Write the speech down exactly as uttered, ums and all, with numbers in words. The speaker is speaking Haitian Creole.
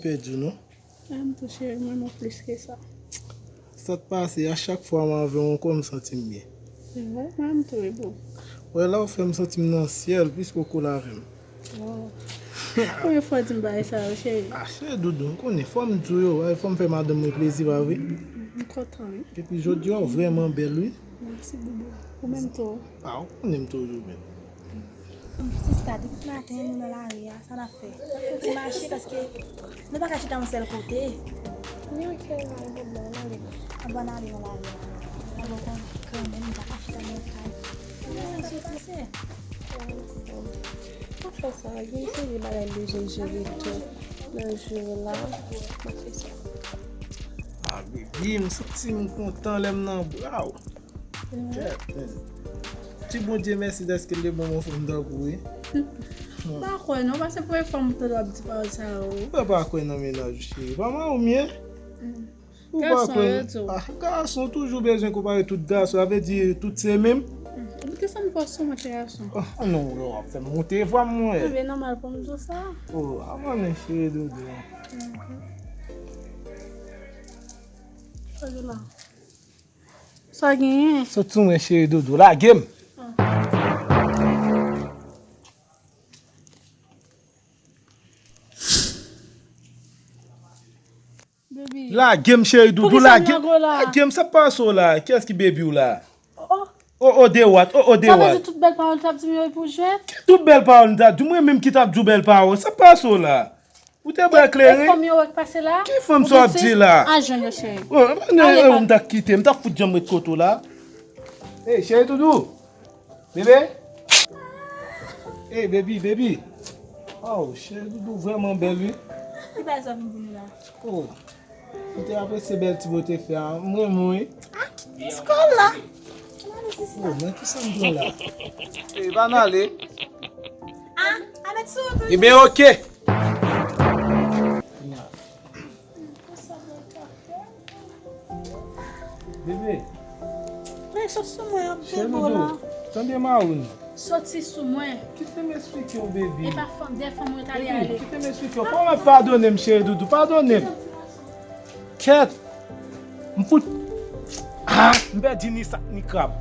Pèdi w non. Mwen menm tou cheri, m renmen w plis ke sa. Sa k pase, a chak fwa m avè w ankò, m santi m byen. Se vre, mwen menm tou wi boo. Wè la ou fè m santi m nan syèl plis ke w kole avè m. Wow. Konbyen fwa w di m bagay sa yo cheri? Ah cheri doudou, m konnen fò m di w yo, fò m fè madanm mwen plezi pa vre? M kontan wi. Epi jodi a ou vrèman bèl wi. Mèsi boubou. Ou menm tou. Ah ou konnen m toujou bèl. Sista, depi maten nou nan lari a, sa n ap fè? N ap fè ti mache paske nou pa ka chita yon sèl kote. Wi, ok, pa gen pwoblèm, ann ale. Ann, ann ale nan lari a. Ann, bon, kanmenm, nou pa ka chita nan yon kay. Kòman sa se pase? Pa fè sa, gen seri bagay m bezwen jere tou nan jou la. M ap fè sa. Ah, baby, m santi m kontan lè m nan bra w. Kèt, men. Di Bondye mèsi dèske l te ban m yon fanm tankou w, wi. M pa kwè non, paske premye fwa m tande w ap di pawòl sa yo. Ou pa, pa kwè nan mennaj ou, cheri. Pa mari w m ye? Ou pa kwè? Ah, gason toujou bezwen konpare tout gason, sa vle di tout se menm. Ou te sanble fò sou mwen, cheri gason. Ah non, w ap fè m monte vwa m, mwen. Ebyen nòmal pou m di w sa. Oh, avan men, cheri doudou. Cheri la. Sa genyen? Sot sou mwen cheri doudou, lage m. Lage m cheri doudou, lage m. Lage m, sa k pase w la? Kiyès ki baby w la? Oh, oh, de what? Oh, oh, de what? Sa vle di tout bèl pawòl w t ap di m yo pou jwèt? Ki tout bèl pawòl m t ap di w? Mwen menm ki t ap di w bèl pawòl. Sa k pase w la? Ou te bwè kleren? E fanm yo wè k pase la? Ki fanm sa w ap di la? Al jwenn yo cheri. Oh, ale, m t ap kite, m t ap fout janm ret kote w la. Ey, cheri doudou. Bebe? Ey, baby, baby. Oh, cheri doudou vrèman bèl wi. Ki bagay sa w vin di nou la? Oh. M te apresye bèl ti bote fè a. M renmen w wi. Ah, miss call la. Oh, nan kisa m pran la? Ey, pa n ale. Ah, a met sou tou. Ebyen, oke. Bebe. Men sot sou mwen ap debo la. Tande Maroun. Soti sou mwen. Kite m esplike w, baby. E pa fanm, de fanm mwen t ale ale. Baby, kite m esplike w. Kòman padone m, cheri doudou? Padone m. Kèt. M fout. Ah, m pèdi ni sak ni krab.